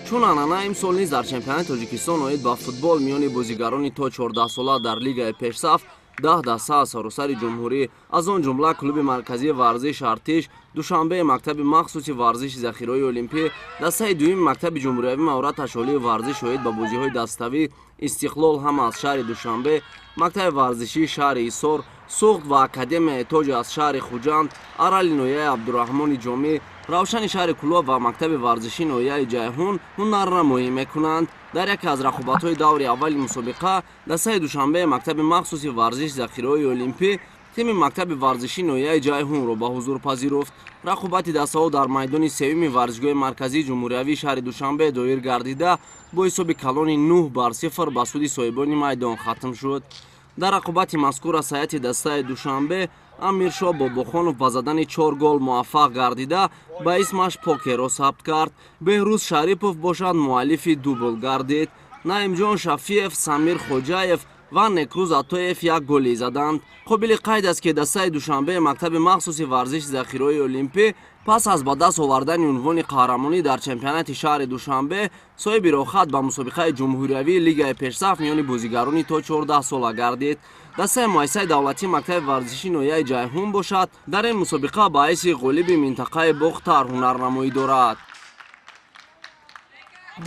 Чун анъана, имсол низ дар чемпионати Тоҷикистон оид ба футбол миёни бозигарони то 14сола дар лигаи пешсаф 10 даста аз саросари ҷумҳурӣ, аз он ҷумла клуби марказии варзиш «Артиш», Душанбе, мактаби махсуси варзиши захираҳои олимпӣ, дастаи дуюми мактаби ҷумҳуриявии маҳорат ашолии варзиш оид ба бозиҳои даставӣ «Истиқлол», ҳама аз шаҳри Душанбе, мактаби варзишии шаҳри Ҳисор, Суғд ва академияи Тоҷ аз шаҳри Хуҷанд, Арали ноҳияи Абдураҳмони Ҷомӣ, Равшани шаҳри Кӯлоб ва мактаби варзишии ноҳияи Ҷайҳун ҳунарнамоӣ мекунанд. Дар яке аз рақобатҳои даври аввали мусобиқа дастаи Душанбе мактаби махсуси варзиш захираҳои олимпӣ тими мактаби варзишии ноҳияи Ҷайҳунро ба ҳузур пазируфт. Рақобати дастаҳо дар майдони сеюми варзишгоҳи марказии ҷумҳуриявии шаҳри Душанбе доир гардида, бо ҳисоби калони 9-0 ба суди соҳибони майдон хатм шуд. Дар рақобати мазкур аз ҳайати дастаи Душанбе Амиршоҳ Бобохонов ба задани чор гол муваффақ гардида, ба исмаш покерро сабт кард. Беҳрӯз Шарипов бошад, муаллифи дубл гардид. Наимҷон Шафиев, Самир Хоҷаев ва Некрӯз Атоев як голӣ заданд. Қобили қайд аст, ки дастаи Душанбе мактаби махсуси варзиши захираҳои олимпӣ пас аз ба даст овардани унвони қаҳрамонӣ дар чемпионати шаҳри Душанбе соҳиби роҳхат ба мусобиқаи ҷумҳуриявии лигаи пешсаф миёни бозигарони то 14 сола гардид. Дастаи муассисаи давлатии мактаби варзишии ноҳияи Ҷайҳун бошад, дар ин мусобиқа ба ҳайси ғолиби минтақаи Бохтар ҳунарнамоӣ дорад.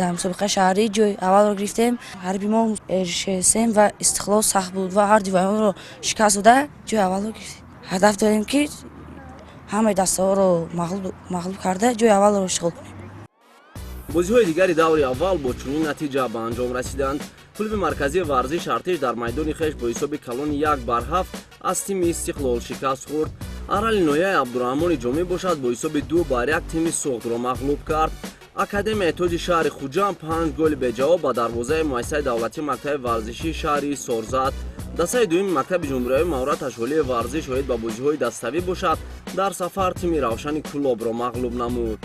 Дар мусобиқаи шаҳрӣ ҷои аввалро гирифтем. Ҳарифи мо РШСМ ва Истиқлол сахт буд ва ҳар дувоёнро шикаст дода, ҷои аввалро гирифтем. Ҳадаф дорем, ки ҳамаи дастаҳоро мағлуб карда, ҷои аввалро ишғол кунем. Бозиҳои дигари даври аввал бо чунин натиҷа ба анҷом расиданд. Клуби марказии варзиш «Артиш» дар майдони хеш бо ҳисоби калони 1-7 аз тими Истиқлол шикаст хӯрд. Арали ноҳияи Абдураҳмони Ҷомӣ бошад, бо ҳисоби 2-1 тими Суғдро мағлуб кард. Академияи Тоҷи шаҳри Хуҷанд панҷ голи беҷавоб ба дарвозаи муассисаи давлатии мактаби варзишии шаҳри Ҳисор зад. Дастаи дуюми мактаби ҷумҳуриявии маҳорат ашолии варзиш оид ба бозиҳои даставӣ бошад, дар сафар тими Равшани Кӯлобро мағлуб намуд.